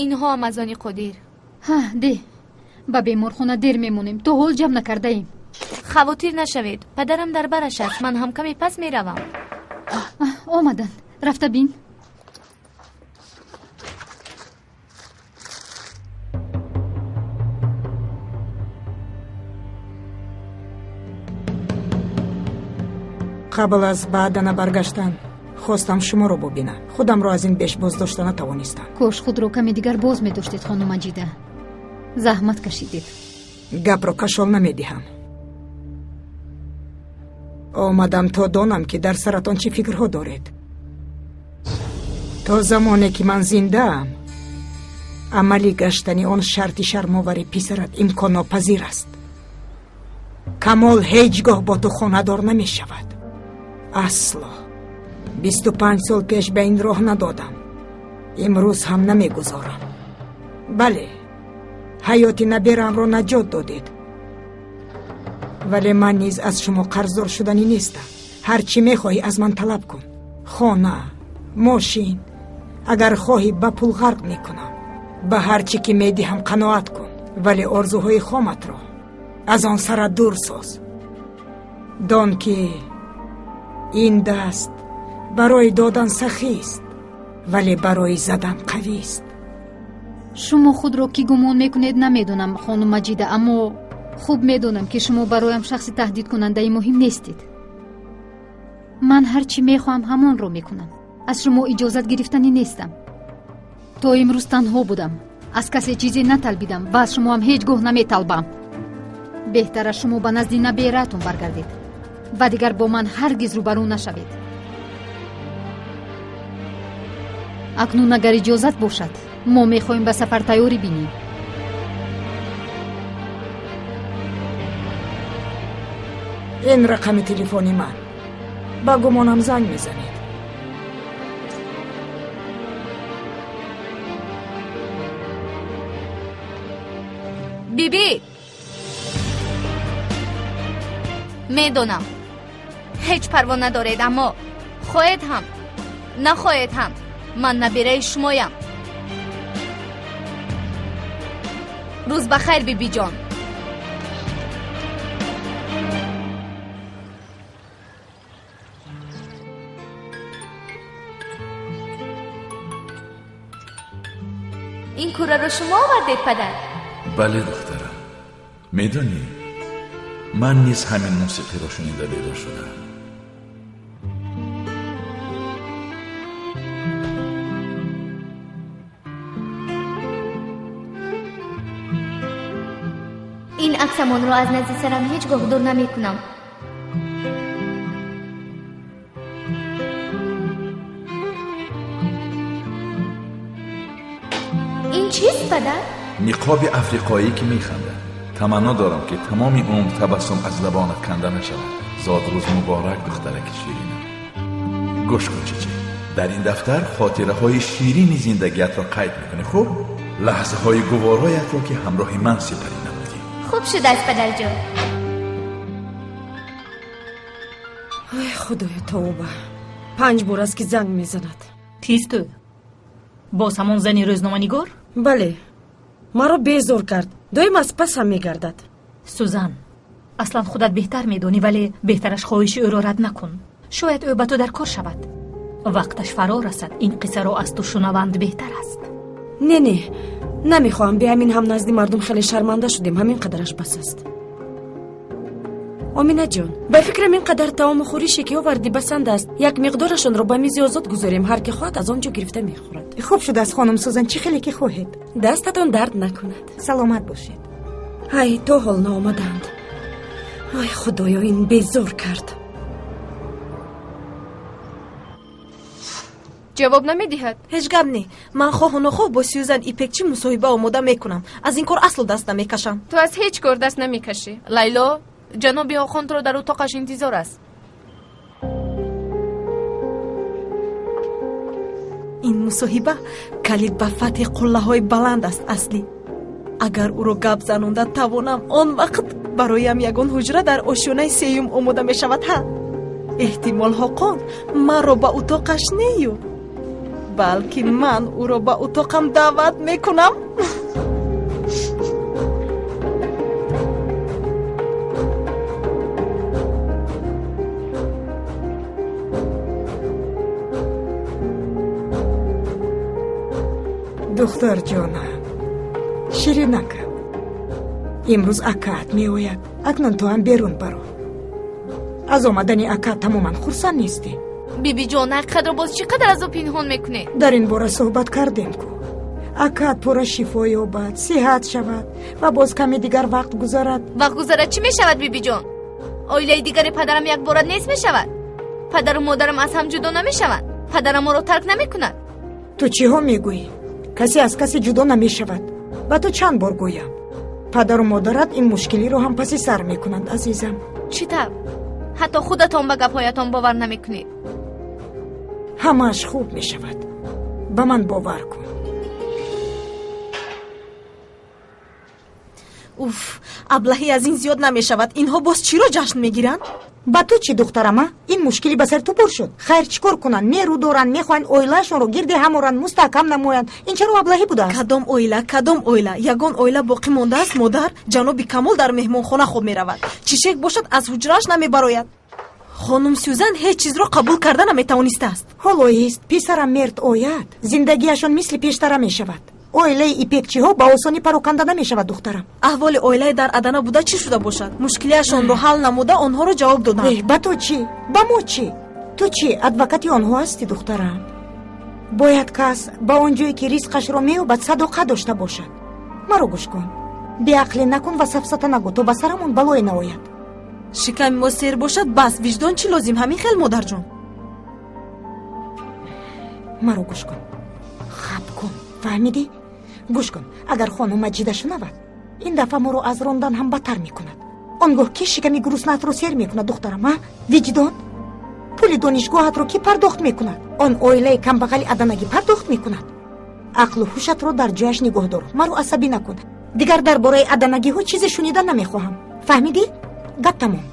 Инҳо ҳам аз они Қодир. Ҳа, де, ба беморхона дер мемонем, то ҳол ҷамъ накардаем. Хавотир нашавед, падарам дар бараш аст, ман ҳам каме пас меравам. Омаданд, рафта бин. Қабл аз ба Адана баргаштан хостам шуморо бубинам. Худамро аз ин беш боздошта натавонистам. Кош худро каме дигар боз медоштед, хонум Маҷида. Заҳмат кашидед. Гапро кашол намедиҳам. Омадам то донам, ки дар саратон чӣ фикрҳо доред. То замоне ки ман зиндаам, амалӣ гаштани он шарти шармовари писарат имконнопазир аст. Камол ҳеҷ гоҳ бо ту хонадор намешавад. Асло. 25 сол пеш ба ин роҳ надодам. Имрӯз ҳам намегузорам. Бале, ҳаёти наберамро наҷот додед. Вале ман низ аз шумо қарздор шуданӣ нестам. Ҳар чӣ мехоҳӣ аз ман талаб кун. Хона, мошин, агар хоҳӣ ба пул ғарқ мекунам. Ба ҳар чӣ ки медиҳам қаноат кун, вале орзуҳои хоматро аз он сара дур соз. Дон ки ин даст барои додан сахист, вале барои задан қавист. Шумо худро кӣ гумон мекунед намедонам, хонум Маҷида, аммо хуб медонам, ки шумо бароям шахси таҳдидкунандаи муҳим нестед. Ман ҳар чӣ мехоҳам ҳамонро мекунам. Аз шумо иҷозат гирифтанӣ нестам. То имрӯз танҳо будам, аз касе чизе наталбидам ва аз шумо ҳам ҳеҷ гоҳ наметалбам. Беҳтар аст шумо ба назди набераатон баргардед ва дигар бо ман ҳаргиз рӯбарӯ нашавед. Акнун агар иҷозат бошад, мо мехоҳем ба сафар тайёрӣ бинем. Ин рақами телефони ман. Ба гумонам занг мезанед. Биби! Медонам, ҳеҷ парво надоред, аммо хоҳед ҳам, нахоҳед ҳам, ман набераи шумоям. Рӯз ба хайр, бибиҷон. Ин кураро шумо овардед, падар? Бале, духтарам. Медонӣ, ман низ ҳамин мусиқиро шунида бедор шудам. Ин аксамонро аз назди сарам ҳеҷ гоҳ дур намекунам. Ин чист, падар? Ниқоби африқоӣ ки механдад. Таманно дорам, ки тамоми умр табассум аз лабонат канда нашавад. Зодрӯз муборак, духтараки ширинам. Гӯш кун, чичи, дар ин дафтар хотираҳои ширини зиндагиятро қайд мекунӣ. Хуб, лаҳзаҳои гувороятро, ки ҳамроҳи ман сипарӣ намудӣ. Хуб шудааст, падарҷон. Ой, худоё, тавба. 5 бор аст, ки занг мезанад. Кист ӯ? Боз ҳамон зани рӯзноманигор? Бале, маро безор кард. Доим аз пасам мегардад. Сузан, аслан худат беҳтар медонӣ, вале беҳтараш хоҳиши ӯро рад накун. Шояд ӯ ба ту дар кор шавад. Вақташ фаро расад, ин қиссаро аз ту шунаванд беҳтар аст. Не, не, намехоҳам. Бе ҳамин ҳам назди мардум хеле шарманда шудем. Ҳамин қадараш бас аст. Оминаҷон, ба фикрам ин қадар таому хӯрише, ки овардӣ, басанда аст. Як миқдорашонро ба мизи озод гузорем. Ҳар ки хоҳад, аз он ҷо гирифта мехӯрад. Хуб шудааст, хонум Сузан, чӣ хеле ки хоҳед. Дастатон дард накунад. Саломат бошед. Ай, то ҳол наомаданд. Ай, худоё, ин безор кард. Ҷавоб намедиҳад? Ҳеҷ гап не. Ман хоҳу нохоҳ бо Сюзан Ипекчи мусоҳиба омода мекунам. Аз ин кор асло даст намекашам. Ту аз ҳеҷ кор даст намекашӣ. Лайло, ҷаноби Охондро дар утоқаш интизор аст. Ин мусоҳиба калид ба фатҳи қуллаҳои баланд аст. Аслӣ агар ӯро гап занонда тавонам, он вақт бароям ягон ҳуҷра дар ошёнаи сеюм омода мешавад. Ҳа, эҳтимол Ҳоқон маро ба утоқаш нею Балки ман ӯро ба утоқам даъват мекунам. Духтарҷонам, ширинакам, имрӯз акаат меояд. Акнун ту ҳам берун баро. Аз омадани акаат тамоман хурсанд нестӣ. Бибиҷон, ҳақиқатро боз чӣ қадар аз ӯ пинҳон мекунед? Дар ин бора суҳбат кардем ку. Акаат пурра шифо ёбад, сиҳат шавад ва боз каме дигар вақт гузарад. Вақт гузарад чӣ мешавад, бибиҷон? Оилаи дигари падарам якбора нест мешавад? Падару модарам аз ҳам ҷудо намешаванд? Падарам моро тарк намекунад? Ту чиҳо мегӯӣ? Касе аз касе ҷудо намешавад. Ба ту чанд бор гӯям. Падару модарат ин мушкилиро ҳам паси сар мекунанд, азизам. Чӣ тавр? Ҳатто худатон ба гапҳоятон бовар намекунед. Ҳамааш хуб мешавад. Ба ман бовар кун. Уф, аблаҳӣ аз ин зиёд намешавад. Инҳо боз чиро ҷашн мегиранд? Ба ту чӣ, духтарама? Ин мушкилӣ ба сари ту пур шуд. Хайр, чӣ кор кунанд? Нерӯ доранд, мехоҳанд оилаашонро гирди ҳам оранд, мустаҳкам намоянд. Ин чаро аблаҳӣ будааст? Кадом оила? Кадом оила? Ягон оила боқӣ мондааст, модар? Ҷаноби Камол дар меҳмонхона хоб меравад. Чишек бошад, аз ҳуҷрааш намебарояд. Хонум Сюзан ҳеҷ чизро қабул карда наметавонистааст. Ҳоло ист, писарам мерд ояд, зиндагиашон мисли пештара мешавад. Оилаи ипекчиҳо ба осонӣ пароканда намешавад, духтарам. Аҳволи оилаи дар Адана буда чӣ шуда бошад? Мушкилиашонро ҳал намуда, онҳоро ҷавоб доданд. Ба ту чӣ? Ба мо чӣ? Ту чӣ, адвокати онҳо ҳастӣ, духтарам? Бояд кас ба он ҷое ки ризқашро меёбад садоқат дошта бошад. Маро гӯш кун, беақлӣ накун ва сафсата нагӯ, то ба сарамон балое наояд. Шиками мо сер бошад, бас, виҷдон чӣ лозим? Ҳамин хел, модарҷон. Маро гӯш кун, хаб кун, фаҳмидӣ? Гӯш кун, агар хонум Маҷида шунавад, ин дафъа моро аз рондан ҳам бадтар мекунад. Он гоҳ ки шиками гуруснаатро сер мекунад, духтарам, а? Виҷдон? Пули донишгоҳатро кӣ пардохт мекунад? Он оилаи камбағали аданагӣ пардохт мекунад? Ақлу ҳушатро дар ҷояш нигоҳ дор. Маро асабӣ накун. Дигар дар бораи аданагиҳо чизе шунида намехоҳам. Фаҳмидӣ? Гап тамом.